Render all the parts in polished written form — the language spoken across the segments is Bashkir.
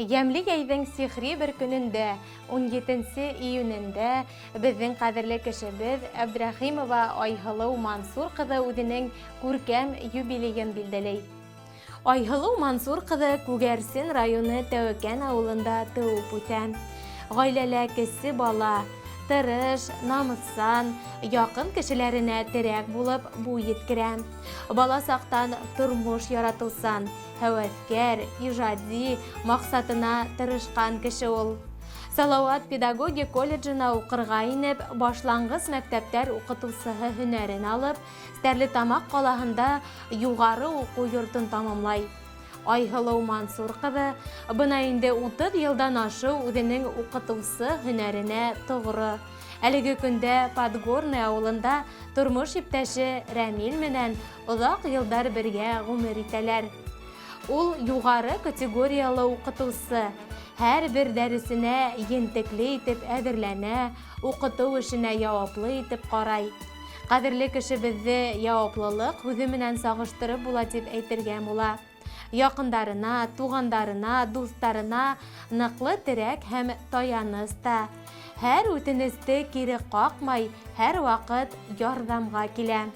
Йәмле йәйҙең сихри бер көнөндә, 17 июнендә, беҙҙең ҡәҙерле кешебеҙ Әбдрәхимова Айһылыу Мансур ҡыҙы үҙенең күркәм юбилейын билдәләй. Айһылыу Мансур ҡыҙы Күгәрсен районы Тәүәкән ауылында тыуып үҫә. Ғаиләлә кесе бала, тырыш, намыҫсан, яҡын кешеләренә терәк булып буй еткерә. Бала саҡтан тормош яратыусан, һәүәҫкәр, ижади, маҡсатына тырышҡан кеше ул. Салауат педагогия колледжына уҡырға инеп, башланғыс мәктәптәр укытыусыһы һөнәрен алып, Стәрлетамаҡ ҡалаһында юғары уҡыу йортон тамамлай. Айһылыу Мансур ҡыҙы бына инде 30 йылдан ашыу үҙенең укытыусы һөнәренә тоғро. Әлеге көндә Подгорный ауылында тормош иптәше Рәмил менән озак елдар бергә ғүмер итәләр. Ул юғары категориялы укытыусы. Һәр бер дәресенә ентекле итеп әҙерләнә, укытыу эшенә яуаплы итеп карай. Ҡәҙерле кешебеҙҙе яуаплылыҡ һүҙе менән сағыштырып була тип әйтергә була. Яҡындарына, туғандарына, дуҫтарына ныҡлы терәк һәм таяныс та. Һәр үтенесте кире ҡаҡмай, һәр ваҡыт ярҙамға килә.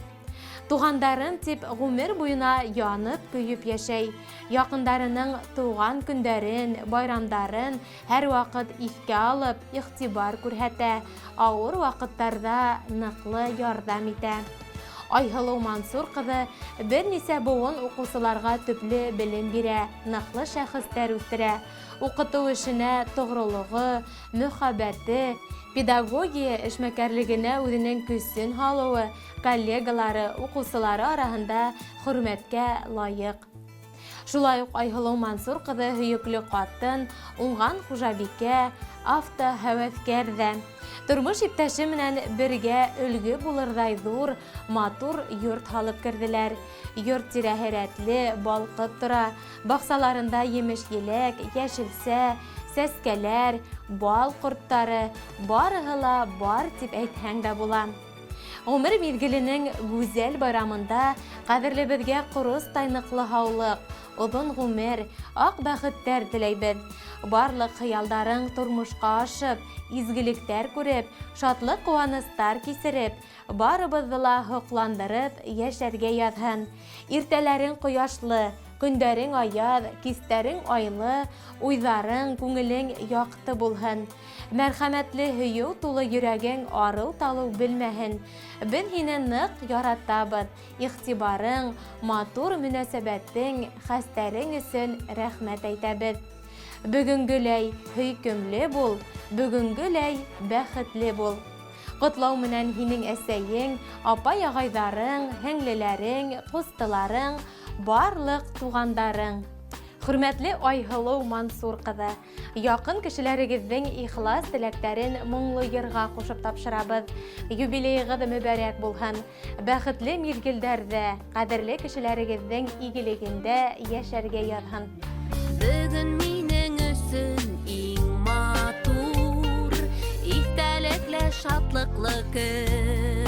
Туғандарым тип ғүмер буйына янып көйөп йәшәй. Яҡындарының туған көндәрен, байрамдарын һәр ваҡыт иҫкә алып, иғтибар күрһәтә, ауыр ваҡыттарҙа ныҡлы ярҙам итә. Айһылыу Мансур ҡыҙы бер нисә быуын уҡыусыларға төплө белем бирә, ныҡлы шәхестәр үҫтерә. Уҡытыу эшенә тоғролоғо, мөхәббәте, педагогия эшмәкәрлегенә үҙенең көсөн һалыуы коллегалары, уҡыусылары араһында хөрмәткә лайыҡ. Шулай уҡ Айһылыу Мансур ҡыҙы һөйөклө ҡатын, уңған хужабикә, автоһәүәҫкәр ҙә. Тормош иптәше менән бергә өлгө булырҙай ҙур, матур йорт һалып керҙеләр. Йорт тирәһе рәтле, балҡып тора. Баҡсаларында емеш-еләк, йәшелсә, сәскәләр, бал ҡорттары, барыһы ла бар тип әйтһәң дә була. Ғүмер миҙгеленең гүзәл байрамында ҡәҙерлебеҙгә ҡоростай ныҡлы һаулыҡ, оҙон ғүмер, аҡ бәхеттәр теләйбеҙ. Барлыҡ хыялдарың тормошҡа ашып, изгелектәр күреп, шатлыҡ-ҡыуаныстар кисереп, барыбыҙҙы ла һоҡландырып йәшәргә яҙһын. Иртәләрең ҡояшлы, көндәрең аяҙ, кистәрең айлы, уйҙарың, күңелең яҡты булһын. Мәрхәмәтле һөйөү тулы йөрәгең арыу-талыу белмәһен. Беҙ һине ныҡ яратабыҙ, игътибарың, матур мөнәсәбәтең, хәстәрең өсөн рәхмәт әйтәбеҙ. Бөгөнгөләй һөйкөмлө бул, бөгөнгөләй бәхетле бул. Ҡотлау менән һинең әсәйең, апай-ағайҙарың, һеңлеләрең, ҡустыларың, барлыҡ туғандарың. Хөрмәтле Айһылыу Мансур ҡыҙы, яҡын кешеләрегеҙҙең ихлас теләктәрен моңло йырға ҡушып тапшырабыҙ. Юбилейығыҙ мөбәрәк булһын! Бәхетле миҙгелдәрҙә, ҡәҙерле кешеләрегеҙҙең игелегендә йәшәргә яҙһын. Бөгөн минең өсөн иң матур, иҫтәлекле, шатлыҡлы көн.